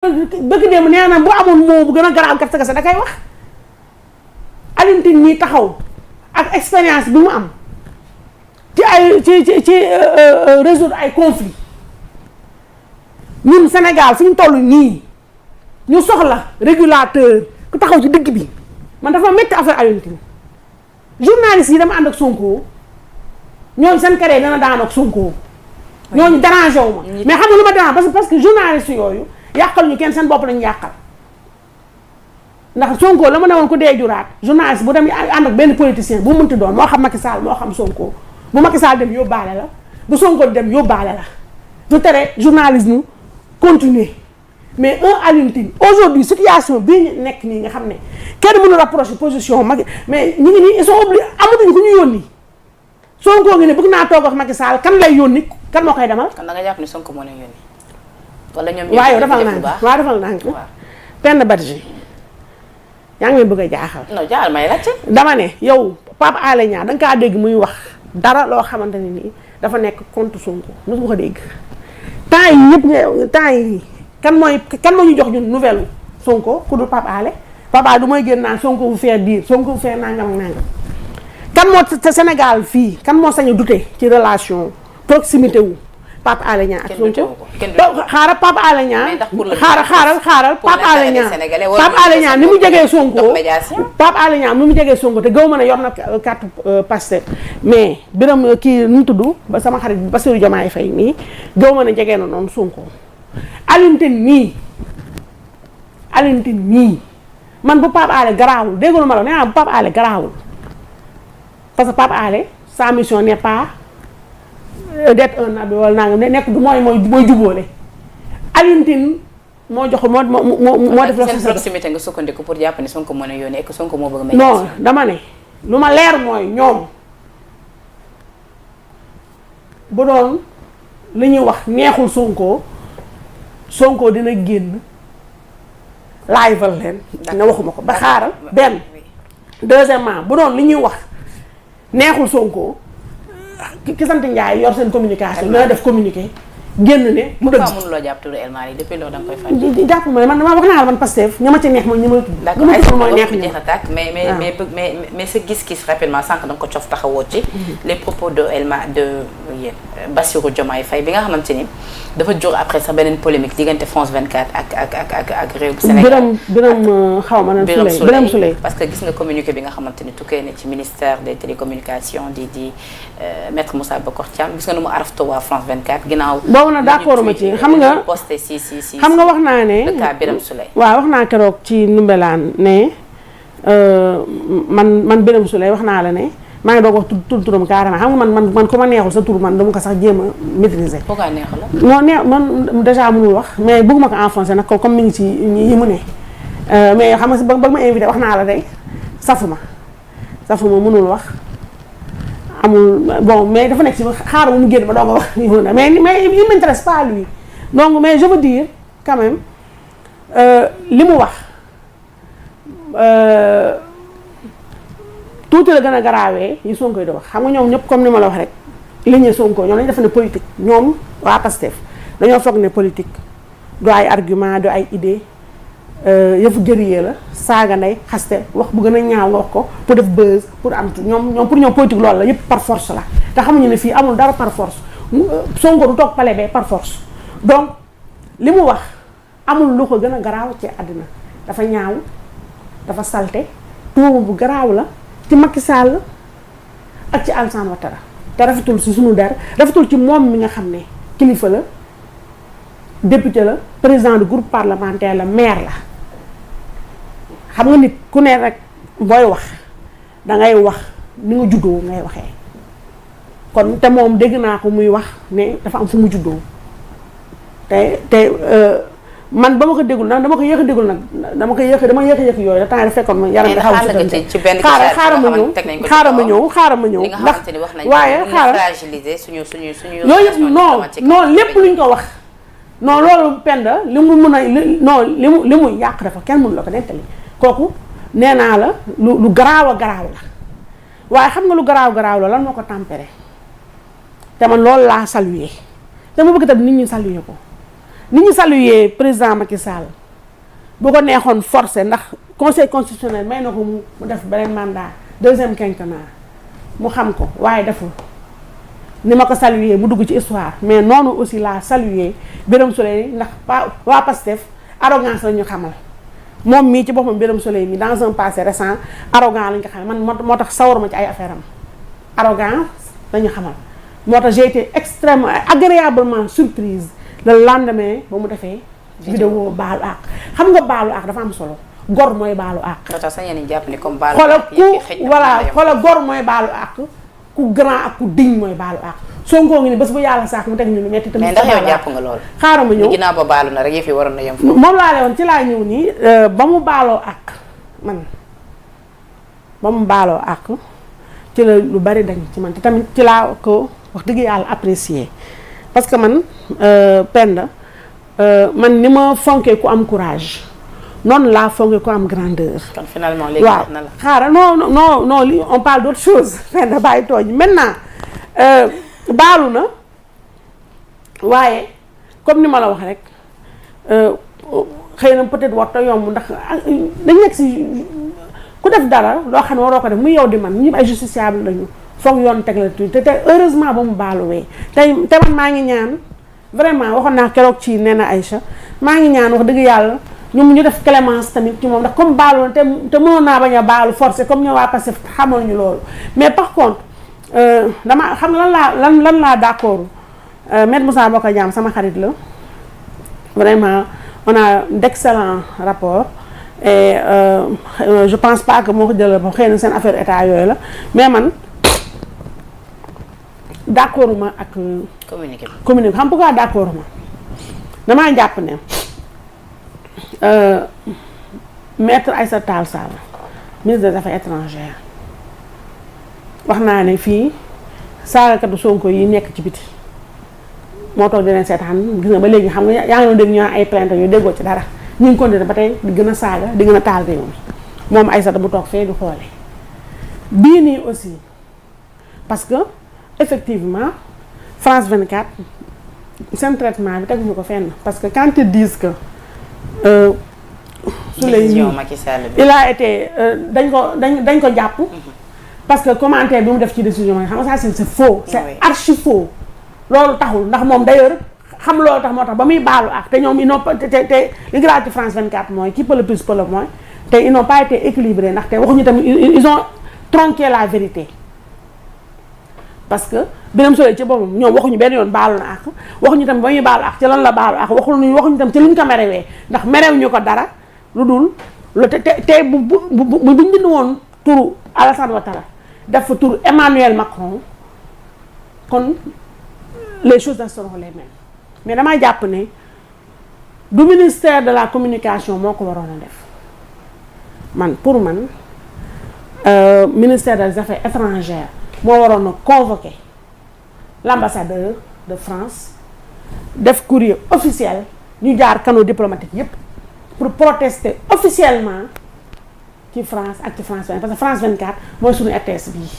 bëgg dem nee na bu amoon moo bu gën a garaaw gerte gase da koy wax Alioune Tine ñi taxaw ak expérience bi mu am ci ay ci résoudre ay conflits ñun Sénégal fi ñu toll nii ñu soxla régulateur ku taxaw ci digg bi man dafa métti affaire Alioune Tine journaliste yi dama ànd ak Sonko ñooñu seen carrière dana daan ak Sonko ñooñu dérangé wu ma mais xam nga lu ma dérange parce que journaliste yooyu yàqal ñu kenn seen bopp lañu yàqal ndax Sonko la ma ne woon ko dee juraat journaliste bu dem ànd ak benn politicien bu mënti doon moo xam Macky Sall moo xam Sonko bu Macky Sall dem yóbbaale la bu Sonko dem yóbbaale la du tere journalisme continuer mais un Alioune Tine aujourd'hui situation bii ñu nekk nii nga xam ne kenn mënu rapprocher position Macky mais ñu ngi nii ils sont obligés amatuñu ku ñu yónni Sonko ngi ne bëgg naa toog ak Macky Sall kan lay yónni kan moo koy demal. kan da nga jàpp ni Sonko moo leen yónni. wala ñoom waaw yow defal naa ko waaw defal naa ko Penda Badji yaa ngi may bëgg a jaaxal. non jaaxal may laajte. dama ne yow Pape Alé Niang da nga kaa dégg muy wax dara loo xamante ne nii dafa nekk contre Sonko mosu ko dégg temps yi yëpp temps yi kan moo ñu jox ñun nouvelle Sonko ku dul Pape Alé du mooy génn naan Sonko bu faire dire Sonko bu faire nangam nangam kan moo te Sénégal fii kan moo sañ a douter ci relation proximité wu Pape Alé Niang ak Sonko xaaral Pape Alé Niang xaaral Pape Alé Niang ni mu jegee Sonko Pape Alé Niang ni mu jegee Sonko te gaw ma ne yor na carte Pastef mais biram kii nu mu tudd ba sama xarit bi Bassirou Diomaye Faye nii gaw ma ne jegee na noonu Sonko Alioune Tine nii man bu Pape Alé garaawul déggoonu ma la nee naa bu Pape Alé garaawul parce que Pape Alé sa mission n'est pas d'être un nabi wala nangam nekk du mooy jubóole Alioune Tine moo jox moo def seen proximité nga sukkandiku pour jàpp ne Sonko moo ne yónnee ak Sonko moo bëgg a non dama ne lu ma leer mooy ñoom bu doon li ñuy wax neexul Sonko dina génn live-al leen ne waxuma ko ba xaaral benn deuxièmement bu doon li ñuy wax neexul Sonko ki sant Ndiaye yor seen communication ñoo def communiqué génn ne mu dëgg mënuloo jàpp turu El Malick depuis loolu da nga koy fàtte jàpp ma man dama wax naa la man Pastef ña ma ci neex mooy ñi ma tudd d'accord ay mooy neex ñu attaque mais sa gis-gis rapidement sànq da nga ko cof taxawoo ci les propos de Bassirou Diomaye Faye bi nga xamante ni dafa jóg après sax beneen polémique diggante France 24 ak réew bu Sénégal Birame xaw ma nan Birame Souleye parce que gis nga communiqué bi nga xamante ni tukkee ne ci ministère des télécommunications di maître Moussa Bokar Thiam gis nga nu mu arafto waa France 24 ginnaaw boobu nag d'accord ma ci xam nga posté si xam nga wax naa ne le cas Birame Souleye waaw wax naa keroog ci Ndoumbelane ne man Birame Souleye wax naa la ne maa ngi doog wax turam carrément xam nga man ku ma neexul sa tur man dama ko sax jéem a maîtriser. pourquoi neexul la. non man déjà mënul wax mais bëgguma ko enfoncé nag comme mi ngi ci yi mu ne mais xam nga ba ma invité wax naa la tey safuma mënul wax amul bon mais dafa nekk ci xaaral mu génn ba doog a wax mais il m'intéresse pas lui donc mais je veux dire quand même li mu wax. tuuti la gën a garaawee yi Sonko yi di wax xam nga ñoom ñëpp comme ni ma la wax rek ligne Sonko ñoom lañu def ne politique ñoom waa Pastef dañoo foog ne politique du ay argument du ay idée yëfu gëriyee la saaga ndey xaste wax bu gën a ñaaw nga wax ko pour def buzz pour am ñoom pour ñoom politique loolu la yëpp par force la te xamuñu ne fii amul dara par force Sonko du toog palais bee par force donc li mu wax amul lu ko gën a garaaw ci àddina dafa ñaaw dafa salte tuuma bu garaaw la ci Macky Sall ak ci Alassane Ouattara te rafetul ci sunu der rafetul ci moom mi nga xam ne kilifa la député la président du groupe parlementaire la maire la xam nga nit ku ne rek booy wax dangay wax ni nga juddoo ngay waxee kon te moom dégg naa ko muy wax ne dafa am fu mu juddoo te man ba ma ko déglu nag dama ko yéex a déglu nag dama yéex a yooyu da temps dafa fekkoon ma yaram da xaw a xaaral ma ñëw ndax waaye xaaral yooyu yëpp non lépp luñ ko wax non loolu Penda li mu mën a non li mu yàq dafa kenn mënu la ko nettali kooku nee naa la lu garaaw a garaaw la waaye xam nga lu garaaw la lan moo ko tempéré te man loolu laa saluer te ma bëgg tam nit ñi saluer ko ni ñu saluer président Macky Sall bu ko neexoon forcé ndax conseil constitutionnel may na ko mu def beneen mandat 2e quinquennat mu xam ko waaye deful ni ma ko saluer mu dugg ci histoire mais noonu aussi la saluer Birame Souleye ndax waa Pastef arrogance la ñu xamal moom mii ci boppam Birame Souleye mi dans un passé récent arrogant lañ ko xamal man moo tax sawar ma ci ay affaire am arrogance la ñu xamal moo tax j'ai été extrêmement agréablement surprise le lendemain ba mu defee vidéo baalu àq xam nga baalu àq dafa am solo gor mooy baalu àq xoola gor mooy baalu àq ku grand ak ku digne mooy baalu àq Sonko ngi ni bés bu yàlla sax mu teg ñu lu metti tamit. mais ndax yow jàpp nga loolu. xaaral ma ñëw ginnaaw ba baalu na rek yëf yi waroon na yem foofu. moom laa leen woon ci laa ñëw nii ba mu baaloo àq man ba mu baaloo àq ci la lu bari dañ ci man te tamit ci laa ko wax dëgg yàlla apprécier parce que man Penda man ni ma fonkee ku am courage noonu laa fonkee ku am grandeur. kon finalement léegi wax na la. waaw xaaral non li on parle d'autre chose Penda bàyyi tooñ maintenant baalu na waaye comme ni ma la wax rek xëy na peut-être warta yomb ndax dañ nekk si ku def dara loo xam ne waroo ko def muy yow di man ñëpp ay justiciable lañu foog yoon teg la te heureusement ba mu baaluwee te man maa ngi ñaan vraiment waxoon naa keroog ci nee na Aïcha maa ngi ñaan wax dëgg yàlla ñu def clémence tamit ci moom ndax comme baalu na te mënoon naa bañ a baalu forcé comme ñoo waa Pastef xamal ñu loolu mais par contre dama xam lan laa d'accord Maître Moussa Bocar Thiam sama xarit la vraiment on a d'excellents rapports et je pense pas que moo ko jël ba xëy na seen affaire état yooyu la mais man d'accord ma ak communiqué xam pourquoi d'accord ma damaa jàpp ne Maître Aïssata Tall Sall ministre des Affaires étrangères wax naa ne fii saagakatu Sonko yi nekk ci biti moo toog di leen seetaan gis nga ba léegi xam nga yaa ngi doon dégg ñu ay plainte yu déggoo ci dara ñu ngi continuer ba tey di gën a saaga di gën a taal réew mi moom Aïssata bu toog fee di xoole bii nii aussi parce que effectivement France 24 seen traitement bi teguñu ko fenn parce que quand ils disent que décision Macky Sall bi il a été dañ ko jàpp parce que commentaire bi mu def ci décision yi xam nga ça c'est faux c'est archi faux loolu taxul ndax moom d'ailleurs xam loolu tax moo tax ba muy baalu ak te ñoom ils n'ont pas te li grave ci France 24 mooy qui peut le plus peut le moins te ils n'ont pas été équilibrés ndax te waxuñu tamit ils ont tronqué la vérité parce que Birame Souleye ci boppam ñoom waxuñu benn yoon baalu na ak waxuñu tamit ba muy baalu ak ci lan la baalu ak waxuñu tamit ci luñ ko merewee ndax merewuñu ko dara lu dul lu te buñ bind woon turu Alassane Ouattara def fa turu Emmanuel Macron kon les choses seront les mêmes mais damaa jàpp ne du ministère de la communication moo ko waroon a def man pour man ministère des affaires étrangères moo waroon a convoquer l'ambassadeur de France def courrier officiel ñu jaar canaux diplomatiques yépp pour protester officiellement ci France ak ci France 24 parce que France 24 mooy suñu RTS bii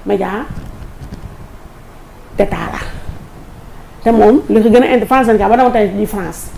média d'état la te moom li ko gën a indi France 24 ba dama tey di France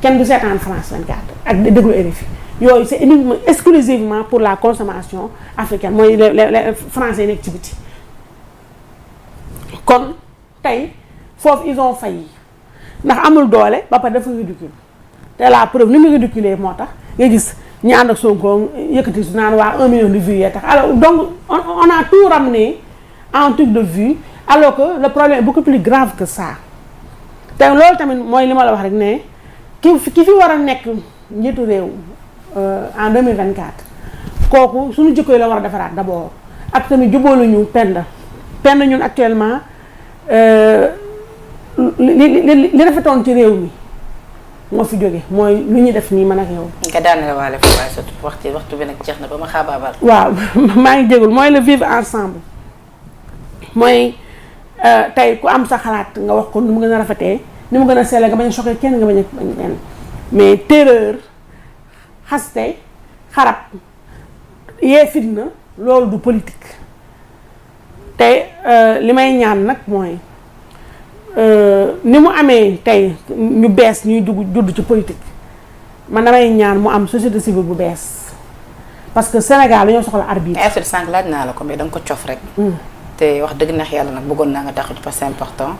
kenn du seetaan France 24 ak déglu RFI yooyu c'est uniquement exclusivement pour la consommation africaine mooy les français nekk ci biti kon tey foofu ils ont failli ndax amul doole ba pare dafa ridicule te la preuve ni mu ridiculer moo tax nga gis ñi ànd ak Sonko yëkkati su naan waa 1 million de vues yee tax alors donc on a tout ramené en truc de vues alors que le problème est beaucoup plus grave que ça te loolu tamit mooy li ma la wax rek ne ki fi war a nekk njiitu réew en 2024 kooku suñu jikko yi la war a defaraat d'abord ak tamit jubóoluñu Penda ñun actuellement li rafetoon ci réew mi moo fi jóge mooy lu ñuy def nii man ak yow. nga daanaka waale fa waaye surtout waxtu bi nag jeex na ba ma xaabaabal. waaw maa ngi jégul mooy le vivre ensemble mooy tey ku am sa xalaat nga wax ko ni mu gën a rafetee ni mu gën a seele nga bañ a choqué kenn nga bañ a kenn mais terreur xaste xarab yee fitna loolu du politique te li may ñaan nag mooy ni mu amee tey ñu bees ñuy judd ci politique man damay ñaan mu am société civile bu bees parce que Sénégal dañoo soxla arbitre. mais sànq laaj naa la ko mais da nga ko cof rek. te wax dëgg neex yàlla nag bëggoon naa nga taxut parce que c'est important.